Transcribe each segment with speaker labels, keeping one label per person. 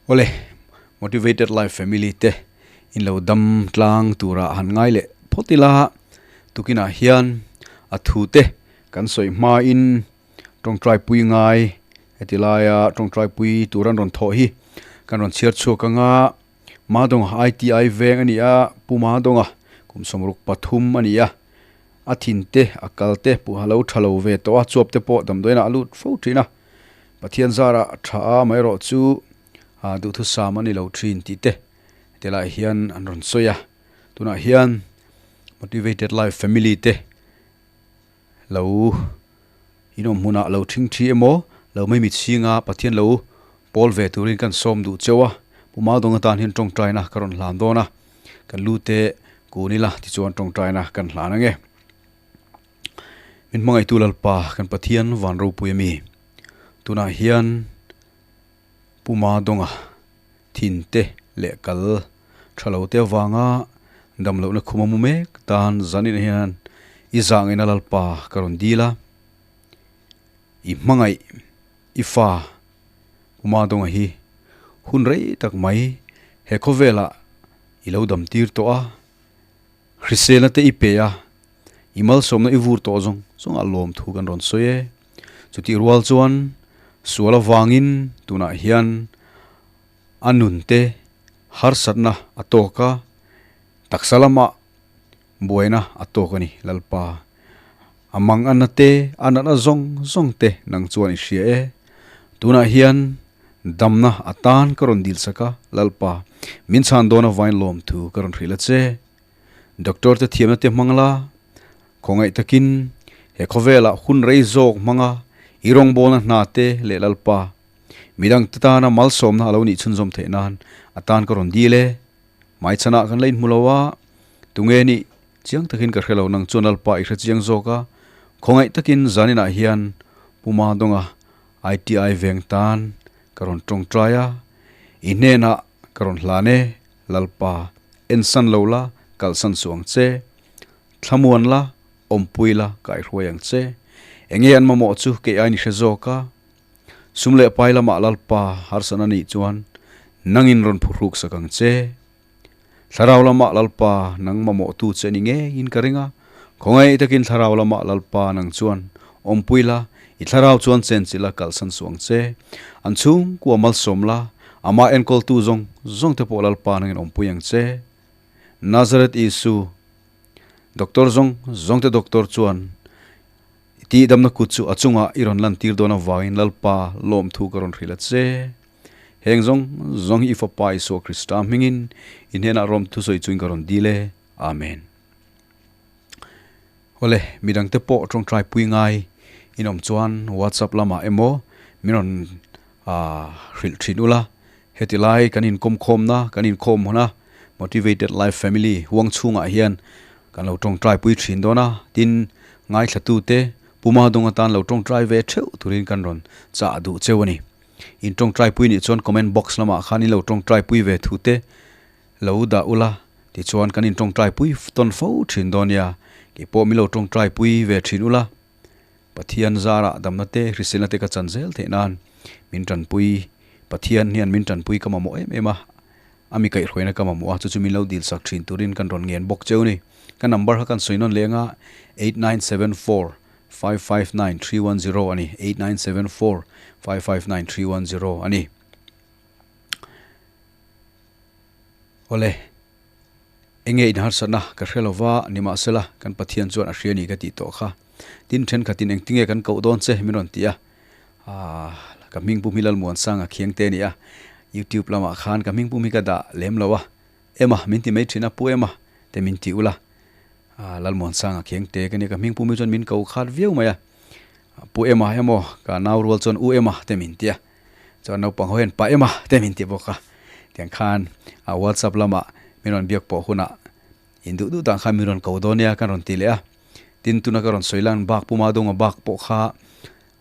Speaker 1: Awle, Motivated Life Family te in lo dam tlang tura han ngai leh phawt ila, tukinah hian a thu te kan sawi hmain tawngtai pui ngai heti laia tawngtai pui tur an rawn thawh hi kan rawn chhiar chhuak ang a, Madonga ITI veng a ni a, Pu Madonga kum 63 a ni a, a thin te a kal te pawh a lo tha lo ve tawh a, chuap te pawh damdawiinah a lut fo thin a. Pathian zara tha a amaherawh chu duhthusam a ni lo thin tih te tilai hian an rawn sawi a. Tunah hian Motivated Life Family te lo inawm hmunah lo thing thi emaw lo mai mitchhinga Pathian lo pawl ve turin kan sawm duh cheu a. Pu Maldawng atan hian tawngtaina ka rawn hlan dawn a, kan lu te kun ila tichuan tawngtaina kan hlan ange. Min hmangaihtu Lalpa kan Pathian van ropui a mi. Tunah hian Puma dawnga thin te leh kal tha lo te avanga dam lohna khum a mu mek tan zanin hian i zah ngaihna Lalpa ka rawn dil a. I hmangaih i fa Puma dawnga hi hun rei tak mai he khawvelah i lo dam tir tawh a. Hriselna te i pe a, i malsawmna i vur tawh zawng zawng a lawm thu kan rawn sawi e. Chutih rual chuan sual avangin tunah hian a nun te harsatna a tawk a, taksa lamah buaina a tawk a ni Lalpa. A manganna te, a natna zawng zawng te nang chuan i hria e. Tunah hian damna a tan ka rawn dil sak a, Lalpa, min chhan dawn avain lawmthu ka rawn hrilh a che. Doctor te thiamna te hmang la, khawngaih takin he khawvelah hun rei zawk hmanga i rawngbawlna hna te leh Lalpa, midang te tana malsawmna a lo nih chhunzawm theih nan a tan ka rawn dil e. Hmaichhanah kan la inhmu lo a, tunge nih chiang takin ka hre lo nang chuan Lalpa i hre chiang zawk a, khawngaih takin zaninah hian Pu Mahdonga ITI veng tan ka rawn tawngtai a, i hnenah ka rawn hlan e, Lalpa, ensan lo la, kalsan suh ang che, thlamuan la, awmpui la, kaihruai ang che. Enge an mamawh chu kei ain i hre zawk a, Sum leh pai lamah Lalpa harsatna nih chuan nangin rawn phuhruk sak ang che. Thlarau lamah Lalpa nang mamawhtu che ni ngeiin ka ring a, khawngaih takin thlarau lamah Lalpa nang chuan awmpui la, i thlarau chuan chenchilh a kalsan suh ang che. An chhungkua malsawm la, amah enkawltu zawng zawng te pawh Lalpa nangin awmpui ang che. Nazareth Isu, Doctor zawng zawng te doctor chuan I tihdamna kut chu a chungah i rawn lantir dawn avangin Lalpa lawmthu ka rawn hrilh a che. Heng zawng zawng hi i Fapa Isua Krista hmingin i hnenah rawm thusawi chuin ka rawn dil e. Amen. Awle, midangte pawh tawngtai pui ngai in awm chuan WhatsApp lamah emaw min rawn hrilh thin ula, heti lai kan inkawmkhawmna, kan inkhawm huna Motivated Life Family huang chhungah hian Kan lo tawngtai pui thin dawn a, tin, ngaithlatute Puma dawng atan lo tawngtai ve theuh turin kan rawn chah duh cheu a ni. In tawngtai pui nih chuan comment box lamah khan in lo tawngtai pui ve thute lo dah ula, tichuan kan in tawngtai pui tawn fo thin dawn nia, keipawh min lo tawngtai pui ve thin ula, Pathian zarah damna te, hriselna te ka chan zel theih nan min tanpui, Pathian hian min tanpui ka mamawh em em a, A mi kaihhruaina ka mamawh a, chu chu min lo dil sak thin turin kan rawn ngen bawk cheu ni. Ka number kha kan sawi nawn leng a, 8974 559 310 a ni, 8974 559 310 a ni. Awle, enge inharsatna ka hre lova, nimahsela kan Pathian chuan a hria ni ka tih tawh kha. Tin, thenkhatin engtinge kan koh dawn che min rawn ti a, Aaa ka hming pum hi Lalmuansanga khiang te a ni a, YouTube lamah khan ka hming pum hi ka dah lem lo a, Emma min ti mai thin a, Pu Emma te min ti ula, aaa Lalmuansanga khiang te ka nia, ka hming pum hi chuan min ko khat viau mai a, Pu Emma emaw ka nau rual chuan U Emma te min ti a, chuan naupang ho hian Pa Emma te min ti bawk a, tiang khan a WhatsApp lamah min rawn biak pawh hunah in duh duh dan khan min rawn ko dawn nia kan rawn ti leh a, tin tuna ka rawn sawi lan bak Puma Dawnga bak pawh kha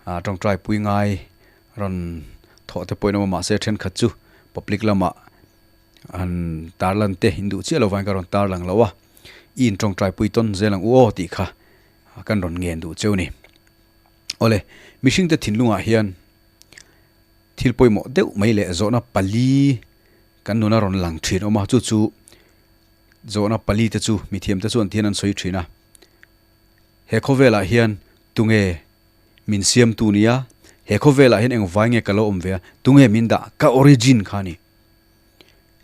Speaker 1: Tawngtai pui ngai rawn thawh te pawhin awm a, mahse thenkhat chu public lamah an tarlan te in duh chiah lo vangin ka rawn tarlang lo a, i in tawngtai pui tawn zel ang u aw tih kha kan rawn ngen duh cheu ni. Awle, mihring te thinlungah hian. Thil pawimawh deuh mai leh zawhna pali kan nuna rawn lang thin awm a, chu chu zawhna pali te chu mithiam te chuan tihian an sawi thin a. He khawvelah hian tunge min siamtu nia, he khawvelah hian eng vai nge ka lo awm ve a, tunge min dah, ka origin kha a ni.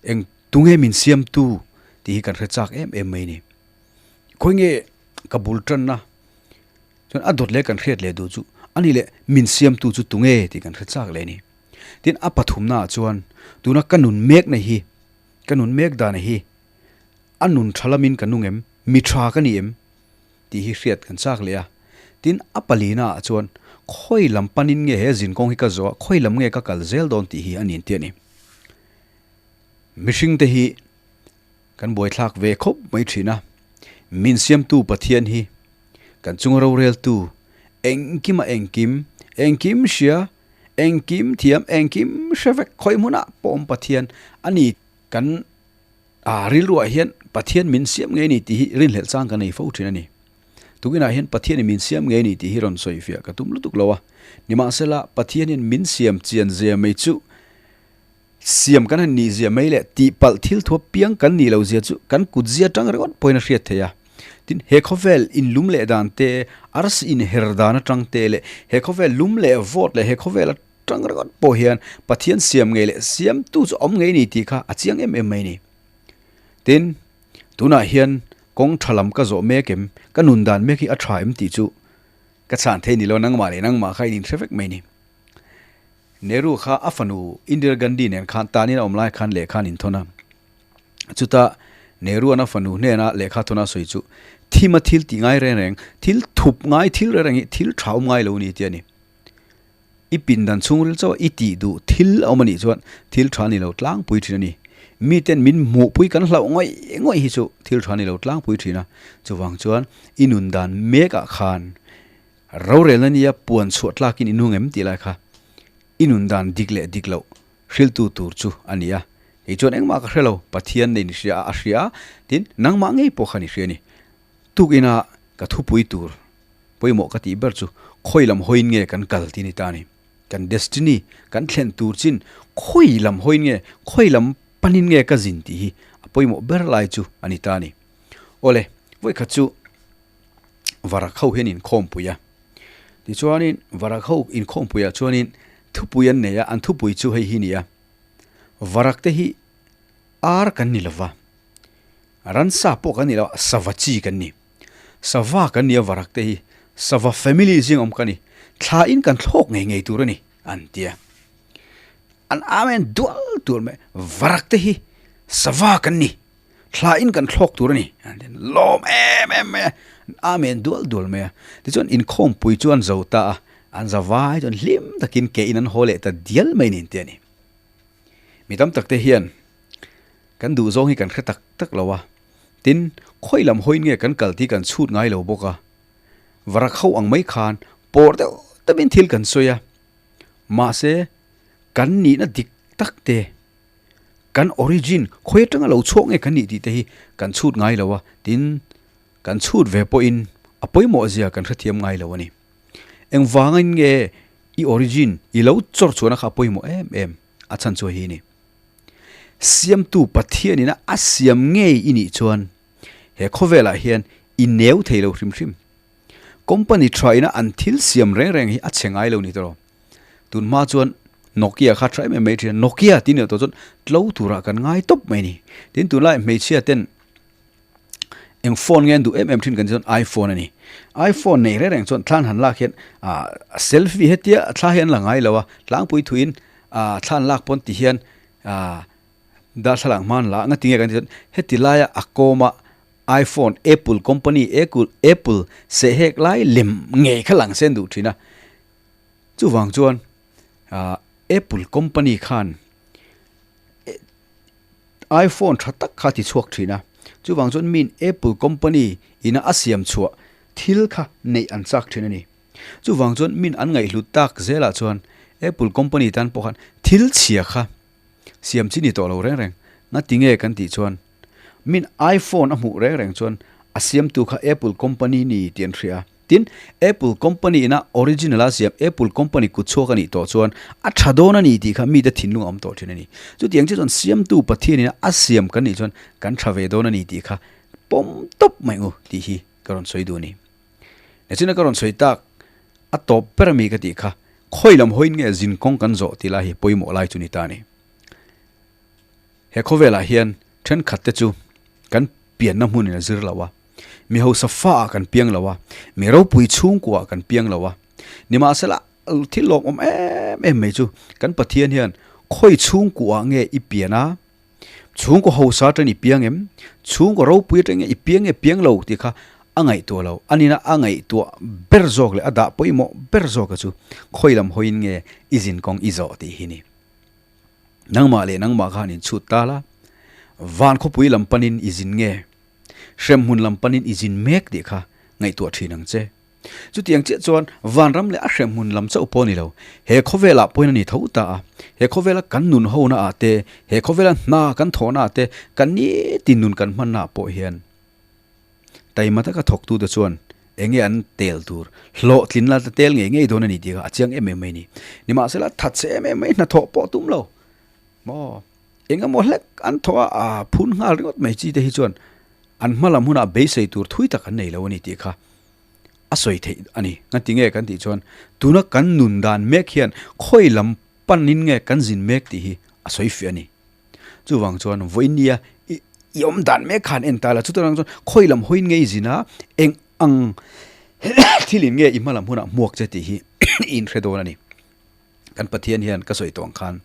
Speaker 1: Eng tunge min siamtu tih hi kan hre chak em em mai a ni. Khawi nge ka bul tanna chuan a dawt leh kan hriat leh duh chu a ni leh min siamtu chu tunge tih kan hre chak leh a ni. Tin a pathumna ah chuan tuna ka nun mekna hi ka nun mek dan hi a nun tha lamin ka nung em, mi tha ka ni em tih hi hriat kan chak leh a. Tin a palina ah chuan khawi lam panin nge he zinkawng hi ka zawh a, khawi lam nge ka kal zel dawn tih hi a ni ang tih a ni. Mihring te hi Kan buaithlak ve khawp mai thin a, min siamtu Pathian hi kan chunga roreltu, engkima engkim, engkim hria, engkim thiam, engkim hre vek khawi hmunah pawh awm Pathian a ni. Kan rilruah hian Pathian min siam ngei ni tih hi rinhlelh chang kan nei fo thin a ni. Tukinah hian Pathianin min siam ngei ni tih hi rawn sawi fiah ka tum lutuk lo a, nimahsela Pathianin min siam chian zia mai chu Siam kan han nih zia mai leh tihpalh thil thu apiang kan nih loh zia chu kan kut zia atang ringawt pawhin a hriat theih a. Tin, he khawvel in lum leh dan te, arsi in her dan atang te leh he khawvel lum leh vawt leh he khawvel atang ringawt pawh hian Pathian siam ngei leh siamtu chu awm ngei ni tih kha a chiang em em mai a ni. Tin, tunah hian kawng tha lam ka zawh mek em, ka nun dan mek hi a tha em tih chu ka chhan thei ni lo, nangmah leh nangmah kha in inhre vek mai a ni. Nehru kha a fanu Indira Gandhi nen khan tanin a awm lai khan lehkha an inthawn a. Chuta Nehru-a'n a fanu hnena lehkha thawn a sawi chu, Thima thil tih ngai reng reng, thil thup ngai thil reng reng hi thil tha awm ngai lo ni tih a ni. I pindan chhungril chauh a i tih duh thil a awm a nih chuan thil tha ni lo tlangpui thin a ni. Miten min hmuhpui kan hlauh ngawih ngawih hi chu thil tha ni lo tlangpui thin a. Chuvang chuan i nun dan mekah khan Rorelna nia puan chhuah tlakin i nung em tih lai kha i nun dan dik leh dik loh hriltu tur chu a ni a. Kei chuan engmah ka hre lo, Pathian nei ni hria a, a hria a, tin nangmah ngei pawh kha ni hria a ni. Tukina ka thupui tur pawimawh ka tih ber chu khawi lam hawiin nge kan kal tih a ni ta a ni. Kan destiny, kan thlen tur chin khawi lam hawiin nge, khawi lam panin nge ka zin tih hi a pawimawh ber lai chu a ni ta a ni. Awle, vawikhat chu Varak ho hian inkhawmpui a. Tichuanin Varak ho inkhawmpuiah chuanin thupui an nei a, an thupui chu hei hi ni a, Varak te hi ar kan ni lova, ransa pawh kan ni lo a, sava chi kan ni. Sava kan ni a Varak te hi, sava family zing awm ka ni, thla in kan thlawk ngei ngei tur a ni, an ti a. An amen dual dual mai, Varak te hi sava kan ni. Thla in kan thlawk tur a ni. Lawm em em mai a. Amen dual dual mai a. Tichuan inkhawmpui chu an zo ta a. An za vai chuan hlim takin ke in an haw leh ta dial mai nin te a ni. Mi tam tak te hian kan duh zawng hi kan hre tak tak lo a. Tin, khawi lam hawiin nge kan kal tih kan chhut ngai lo bawk a. Varak ho ang mai khan pawr deuh deuhin thil kan sawi a. Mahse, kan nihna dik tak te Kan origin, khawi atanga lo chhuak nge kan nih tih te hi kan chhut ngai lo a, tin kan chhut ve pawhin a pawimawh zia kan hrethiam ngai lo a ni. Engvangin nge i origin i lo chawr chhuahna kha a pawimawh em em a chhan chu hi ni. Siamtu Pathianina a siam ngei i nih chuan he khawvelah hian i neu thei lo hrim hrim. Company tha ina an thil siam reng reng hi a chhe ngai lo ni tawh. Tun hma chuan Nokia kha tha em em mai thin a, Nokia tih nih tawh chuan tlo turah kan ngai tawp mai a ni. Tin tunlai hmeichhia ten eng phone nge an duh em em thin kan tih chuan iPhone a ni. iPhone nei reng reng chuan thlan han lak hian ah selfie hetia thla hi an la ngai lo a, tlangpui thuin ah thla an lak pawn ti hian ah darthlalang hma an la a, ngatinge kan tih chuan heti laia a kawma iPhone, Apple company, Apple sehhek lai lem ngei kha lang sen duh thin a. Chuvang chuan Apple company khan iPhone tha tak kha ti chhuak thin a, chuvang chuan miin Apple company ina a siam chhuah thil kha neih an chak thin a ni. Chuvang chuan miin an ngaihhlut tak zelah chuan Apple company tan pawh khan thil chhia kha siam chi ni tawh lo reng reng. Ngati nge kan tih chuan miin iPhone a hmuh reng reng chuan a siamtu kha Apple company ni tih an hria a. Tin, Apple company ina original a siam Apple company kut chhuak a nih tawh chuan a tha dawn a ni tih kha mite thinlung a awm tawh thin a ni. Chutiang che chuan siamtu Pathian ina a siam kan nih chuan kan tha ve dawn a ni tih kha pawm tawp mai u tih hi ka rawn sawi duh a ni. Nachina ka rawn sawi tak a tawp ber ami ka tih kha khawi lam hawiin nge zin kawng kan zawh tih lai hi pawimawh lai chu ni ta a ni. He khawvelah hian thenkhat te chu kan pianna hmunin a zir lo a, mi hausa fa ah kan piang lo a, mi ropui chhungkua ah kan piang lo a. Nimahsela thil lawmawm em em mai chu kan Pathian hian khawi chhungkua ah nge i pian a, chhungkaw hausa atangin i piang em, chhungkaw ropui atangin i piang nge piang lo tih kha a ngaihtuah lo. A nina a ngaihtuah ber zawk leh a dah pawimawh ber zawk a chu khawi lam hawiin nge i zinkawng i zawh tih hi ni. Nangmah leh nangmah khan in chhut ta la, van khawpui lam panin i zin nge, hremhmun lam panin i zin mek tih kha ngaihtuah thin ang che. Chutiang chiah chuan vanram leh a hremhmun lam chauh pawh a ni lo, he khawvelah pawhin a ni tho ta a, he khawvela kan nun hona ah te, he khawvela hna kan thawhna ah te, kan nitin nun kan hmanna ah pawh hian taima taka thawktute chuan enge an tel tur hlawhtlin la tel ngei ngei dawn a ni tih kha a chiang em em mai a ni. Nimahsela thatchhe em em mai hnathawh pawh tum lo maw eng emaw hlek an thawh a, a phun nghal ringawt mai chi te hi chuan an hma lam hunah beisei tur thui tak an nei lo a ni tih kha a sawi theih a ni. Ngati nge kan tih chuan tuna kan nun dan mek hian khawi lam panin nge kan zin mek tih hi a sawi fiah a ni. Chuvang chuan vawiin nia i i awm dan mek khan en ta la, chutah chuan khawi lam hawiin nge i zin a, eng ang thilin nge i hma lam hunah hmuak che tih hi i inhre dawn a ni. Kan Pathian hian ka sawi tawh ang khan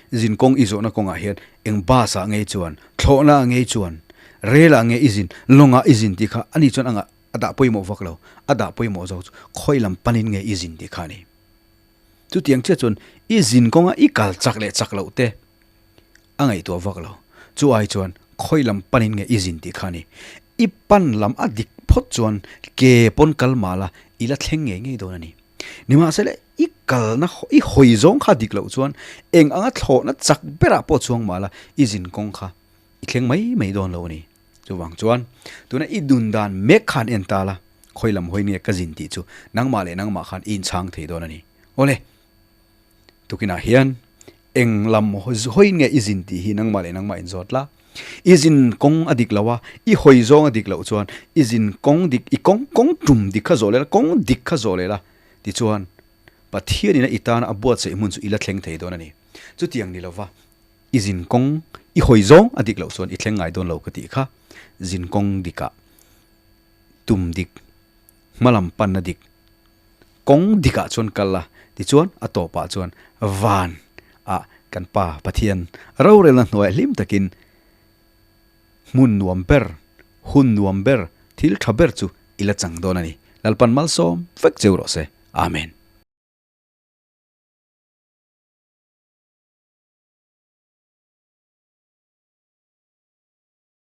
Speaker 1: zin kawng i zawhna kawngah hian eng bus ah ngei chuan, thlawhna ah ngei chuan, rel ah nge i zin, lawng ah i zin tih kha ani chuan anga a dah pawimawh vak lo, a dah pawimawh zawk chu khawi lam panin nge i zin tih kha a ni. Chutiang chiah chuan i zin kawnga i kal chak leh chak loh te a ngaihtuah vak lo. Chu ai chuan khawi lam panin nge i zin tih kha a ni. I pan lam a dik phawt chuan ke pawn kal mal a, i la thleng ngei ngei dawn a ni. Nimahsela i kalna i hawi zawng kha dik loh chuan eng anga thlawhna chak berah pawh chuang mal a, i zin kawng kha i thleng mai mai dawn lo a ni. Chuvang chuan tuna i dun dan mek khan en ta la, khawi lam hawi nge ka zin tih chu nangmah leh nangmah khan i inchhang thei dawn a ni. Awle, tukinah hian eng lam hawi nge i zin tih hi nangmah leh nangmah inzawt la. I zin kawng a dik lo a, i hawi zawng a dik loh chuan i zin kawng dik, i kawng kawng tum dik kha zawh leh la, kawng dik kha zawh leh la tichuan Pathianin a i tana a buatsaih hmun chu i la thleng thei dawn a ni. Chutiang ni lova. I zin kawng i hawi zawng a dik loh chuan i thleng ngai dawn lo ka tih kha. Zin kawng dikah tum dik, hmalam panna dik, kawng dikah chuan kal la, tichuan a tawpah chuan van ah kan Pa Pathian rorelna hnuaiah hlim takin hmun nuam ber, hun nuam ber, thil tha ber chu i la chang dawn a ni. Lalpan malsawm vek cheu rawh se. Amen.